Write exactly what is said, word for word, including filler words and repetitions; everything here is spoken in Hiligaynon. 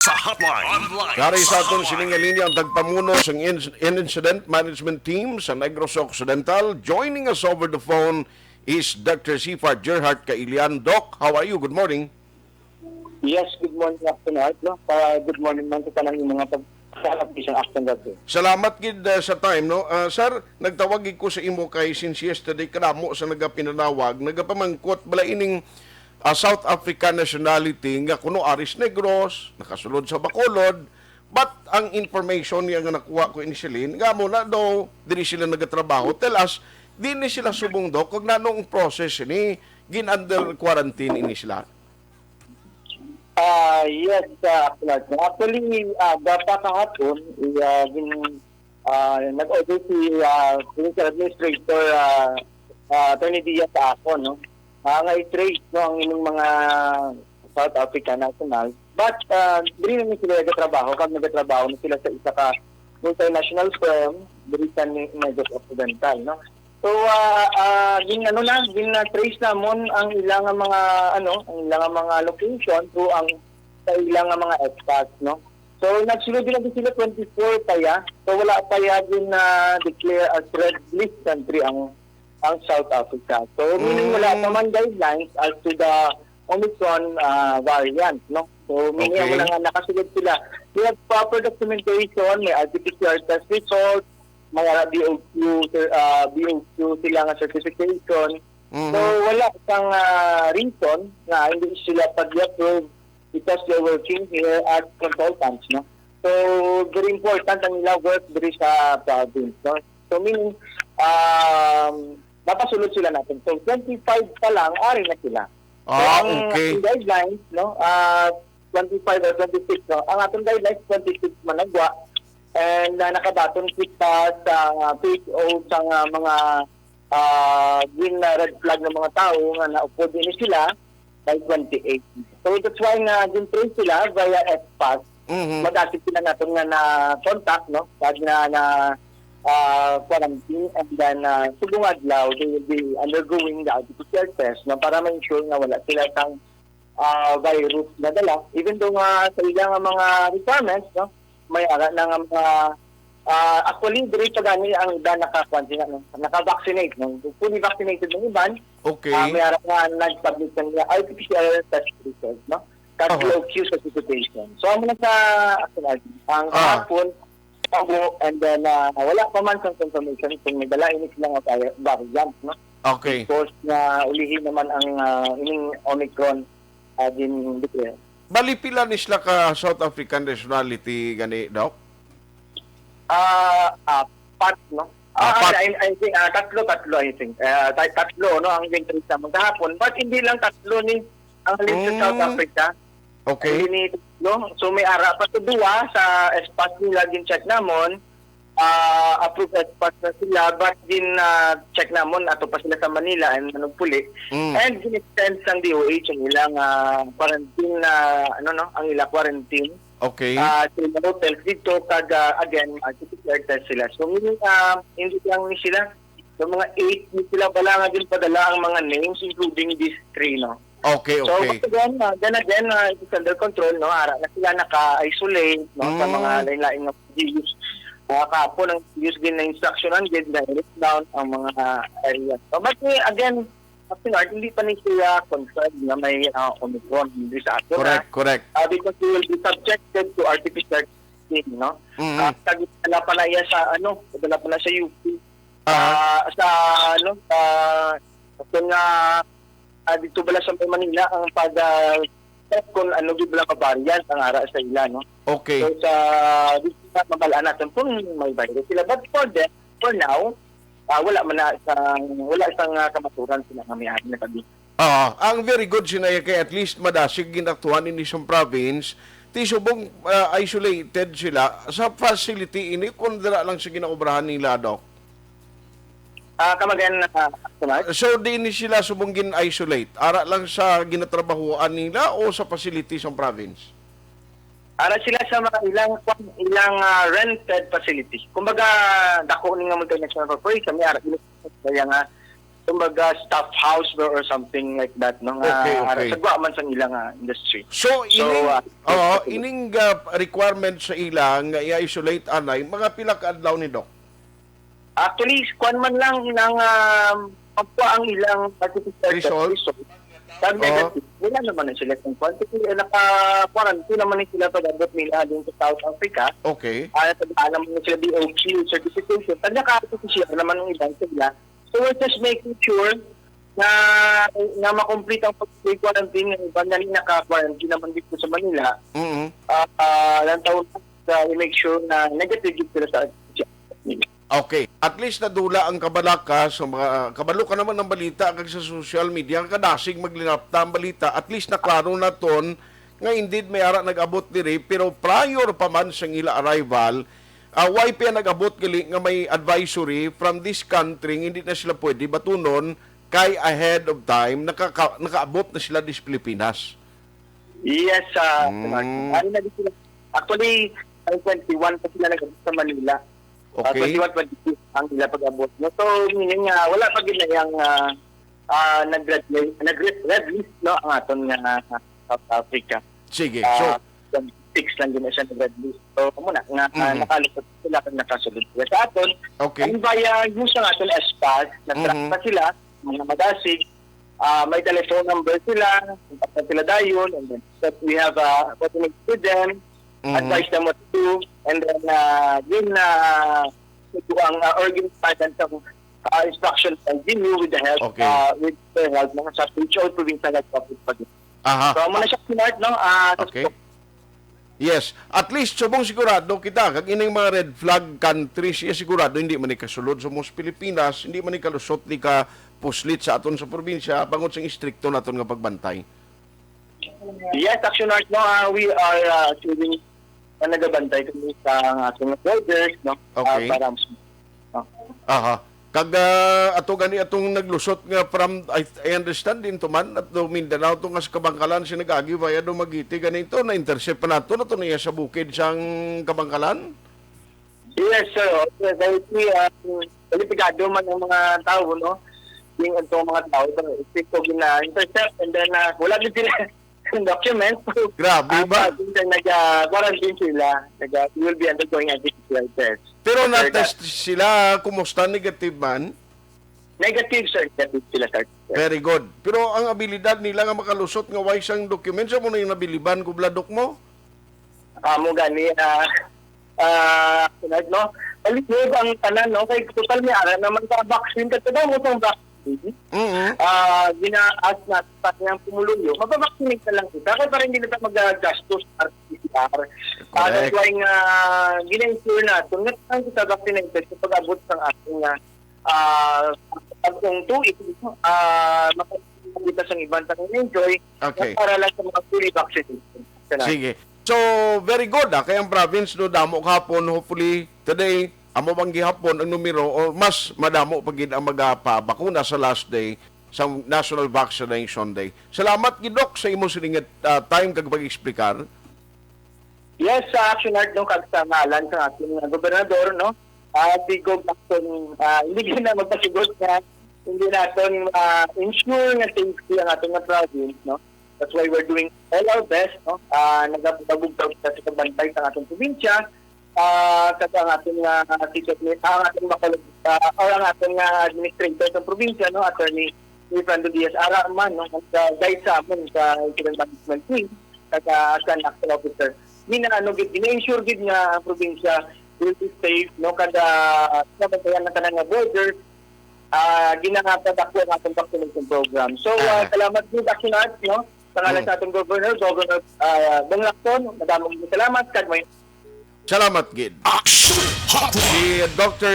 Sa Hotline. Online. Dari sa aton sining linya ang tagpamuno sang in- Incident Management Team sa Negros Occidental. Joining us over the phone is Doctor Sifar Gerhart Kailian. Doc, how are you? Good morning. Yes, good morning, Afton Art, no? Pa, good morning man sa tanang yung mga pag-, sa isang Afton Art, eh. Salamat gid uh, sa time, no? Uh, sir, nagtawag gid ko sa imo kay since yesterday kadamo sa nagapinanawag, nagapamangkot bala ining uh, South African nationality nga kuno ari sa Negros, nakasulod sa Bacolod, but ang information niya nga nakuha ko initially, nga mo na daw diri sila nagatrabaho. Tell us, di ni sila subong, Doc, kag nanong process ni gin under quarantine ini sila? Ah, yes, uh, Afton Art. Actually, uh, gapa kahapon, uh, gin, uh, nag-order si uh, Provincial Administrator uh, uh, Attorney Diaz sa ako, no? Uh, nga i-trace, no, ang inyong mga South African national. But uh, dili naman sila nagatrabaho, kag nagatrabaho na sila sa isa ka multinational firm diri sa Ni- Negros Occidental, no? So, ah, ah, gin, ano na, gin, ah, trace namon ang ilang nga mga, ano, ang ilang nga mga location through ang sa ilang nga mga expats, no? So, nagsulod din sila twenty-four pa ya. So, wala pa ya din na declare as red list country ang ang South Africa. So, meaning wala pa man guidelines as to the Omicron ah, variant, no? So, meaning Okay. Wala nga nakasulod sila. They have proper documentation, may R T P C R test result, may ara B O Q, sir, ah, B O Q sila nga certification. Mhm. So, wala sang ah, reason nga hindi sila pag-approve because they're working here as consultants, no? So, very important ang ila work diri sa province, no? So, meaning, um, napasulod sila natin. So, twenty-five pa lang, ari na sila. So, Ah, ang, okay. ang guidelines, no? Ah, twenty-five or twenty-six, no? Ang atong guidelines, twenty-six managwa. And ah, nakabaton kita sa P H O sa nga mga ah, gin na red flag ng mga tao nga naupod din sila by twenty-eight. So that's why nga gin-trace sila via S pass. Mhm. Mag-asik sila natin nga na contact, no? Pag na, na ah, quarantine, and then uh, subong adlaw, they will be undergoing the R T P C R test, no? Para ma-ensure nga wala sila sang ah, virus na dala. Even though nga sa ila nga mga requirements, no? May ara na nga mga ah, actually, diri pa gani ang iba nakakuan sila, no? Naka-vaccinate, no? Fully vaccinated ng iban. Okay. Ah, may ara nga nag-submit ng R T P C R test result, no? Kag Aha. B O Q certification. So, amo na sa actual ang Ah. kahapon, abo, and then ah, wala pa man sa confirmation kung may dala ini sila nga vari- variant, no? Okay. Because nga ulihi naman ang ah, ining Omicron uh, din declare. Bali pila ni sila ka South African nationality gani, Doc? Ah, apat, no? Ah, Apat. I, I think ah, tatlo, tatlo, I think. Ah, ta- tatlo, no, ang entry sa mga kahapon. But hindi lang tatlo ni ang list sa South Mm. Africa. Okay. Hindi ni tatlo. So may ara pa to duwa sa S pass nila gin-check namon. Ah, approved S pass na sila, but gin ah, check namon ato pa sila sa Manila and Manugpuli. Mm. And gin-extend sang D O H ang ilang ah, quarantine na ano, no, ang ila quarantine. Okay. Ah, sa mga hotels dito, kag ah, again, ah, C P C R test sila. So meaning ah, hindi lang ni sila, so mga eight ni sila bala nga ginpadala ang mga names, including these three, no? Okay, So okay. but again, ah, then again, ah, it is under control, no? Ara na sila naka-isolate, no, sa Mm. mga lain-lain nga L G Us. Ah, kahapon ang L G Us din na instruction ang gid na i-lockdown ang mga ah, areas. So, but eh, again, Captain Art, hindi pa ni siya confirmed na may ah, Omicron diri sa ato. Correct, correct. Ah, because we will be subjected to R T P C R testing, no? Mhm. Ah, kag dala pa na iya sa ano, dala pa na sa U P. Ah. Ah, sa ano, sa sa nga ah, dito bala sa may Manila ang pag ah, check kung ano gid bala ka variant ang ara sa ila, no? Okay. So sa dito na mabalaan natin kung may virus sila. But for them, for now, ah, wala man na sa wala sa nga kamaturan sila nga may ari na tabi. Ah, ang very good sinaya kay at least madasig ginaktuhan ini sa province. Ti subong ah, isolated sila sa facility ini kung dira lang sa ginaobrahan nila, Doc. Ah, come again, ah, Kunar? So di ni sila subong gin-isolate. Ara lang sa ginatrabahoan nila o sa facility sa province? Ara sila sa mga ilang ilang ah, rented facility. Kumbaga dako ni nga multinational corporation, may ara kaya nga kumbaga, staff house or, or something like that, no? Nga, Okay, okay. Sa gwa man sa ilang ah, industry. So, So, ining, ah, oo, okay. ining ah, requirement sa ila nga i-isolate anay, mga pila ka adlaw ni Doc? Actually, kwan man lang nang um, pagkuha ang ilang artificial Result? Result. Pag Oo. negative, wala naman na sila kung kwan. Kasi eh, naka-quarantine naman na sila pag-abot nila din sa South Africa. Okay. Ah, tagaan naman na sila D O Q certification. Pag naka-P C R naman ang iban sila. So we're just making sure na na makomplete ang pag-quarantine ng iban na naka-quarantine naman dito sa Manila. Mm. Ah, ah, lang taon sa i-make sure na negative sila sa P C R. Okay. At least nadula ang kabalaka sa mga kabalo ka naman ng balita kag sa social media kadasig maglinapta ang balita. At least naklaro naton nga indeed may ara nag-abot diri, pero prior pa man sa ila arrival, uh, why pa nag-abot gali nga may advisory from this country nga hindi na sila pwede batunon kay ahead of time nakaka- nakaabot na sila dis Pilipinas. Yes, ah, Mm. Mark. Ano na din sila? Actually, ang twenty-one pa sila nag sa Manila. Ah, Okay. twenty-one, twenty-two ang ila pag-abot. No? So, meaning nga, wala pa gid na yung ah, ah, nag-red, nag-red list, no, ang aton nga ah, South Africa. Sige. So, Ah, six lang din siya nag-red list. So, muna, nga ah, Mhm. nakalusot sila kung nakasulod sila sa aton. Okay. And via use ang aton S-Pass, na-track Mhm. na sila, mga madasig, ah, may telephone number sila, kontaktan sila dayon, and then that we have uh, coordinate with them, Mhm. advise them what to do, and then uh, yun na uh, ang uh, organized sa uh, instruction ng G U with the help Okay. uh, with the help ng sa H O provincial health office pa din. Aha. So, muna siya smart, no? Ah, Okay. Yes. At least, subong sigurado kita, kag ining mga red flag countries, iya sigurado hindi man ikasulod sa mga Pilipinas, hindi man ikalusot, di ka puslit sa aton sa probinsya, bangod sa istrikto naton nga pagbantay. Yes, Action Art, no? Ah, we are uh, assuming na nagabantay kami sa ating borders, no? Ah, Okay. para mas Aha. Kag ah, ato gani atong naglusot nga from, I, I understand din to man, at do Mindanao to nga sa Kabangkalan si nag-agi via Dumaguete gani to, na-intercept pa nato, nato niya sa bukid sang Kabangkalan. Yes, sir. Dahil si, uh, delikado man ang mga tao, no? Yung itong mga tao, so, ito gina-intercept and then uh, wala din sila ng documents. So, Grabe ah, ba? Nag-quarantine sila. Nag, uh, we will be undergoing a P C R test. Pero Sir, na-test sila, kumusta, negative man? Negative, sir. Negative sila, sir. Very good. Pero ang abilidad nila nga makalusot nga way sang documents, amo na yung nabiliban ko, bladok mo? Amo gani, ah, ah, sunod, no? Palihog ang tanan, no? Kay total may ara naman sa vaccine. Kasi daw mo itong vaccine, Mm-hmm. ah, gina-ask na sa kanyang pumuluyo, mapavaccinate na lang kita. Kaya para hindi na tayo mag-gastos sa R T P C R. Ah, that's Correct. Why nga gina-ensure natin nga tayo kita vaccinated sa pag-abot sa ating ah, ah, atong two weeks, ah, makakita sa iban sa enjoy Okay. Para lang sa mga fully vaccinated. Salamat. Sige. So, very good. Ah. Kay ang province do damo kahapon, hopefully today, amo bang gihapon ang numero or mas madamo pa gid ang magapabakuna sa last day sa National Vaccination Day. Salamat gid, Doc, sa imo sining ah, time kag pag-explicar. Yes, sa Action Art, no, kag sa ngalan sa ating uh, gobernador, no, ah, si Gov Lacson, ah, hindi na magpasigot na hindi natin uh, ensure nga safety ang ating nga province, no. That's why we're doing all our best, no. Ah, nagabugtag sa pagbantay sa ating probinsya, ah, kag ang ating uh, teacher, ang ating makalog, ah, or ang ating uh, administrator sa probinsya, no, Attorney Fernando Diaz Ara man, no, ang uh, guide sa amin sa incident management team, kag uh, as an action officer. Gina-, ano, gid, gina-ensure gid nga ang probinsya will be safe, no, kag uh, nabantayan ang tanan nga border, ah, ginapadako ang atong vaccination program. So, ah, Ah. salamat gid, Action Art, no, sa ngalan Mm. sa atong governor, Governor ah, Bong Lacson, madamong salamat, kag may Salamat gid. Action Hotline. Si Doctor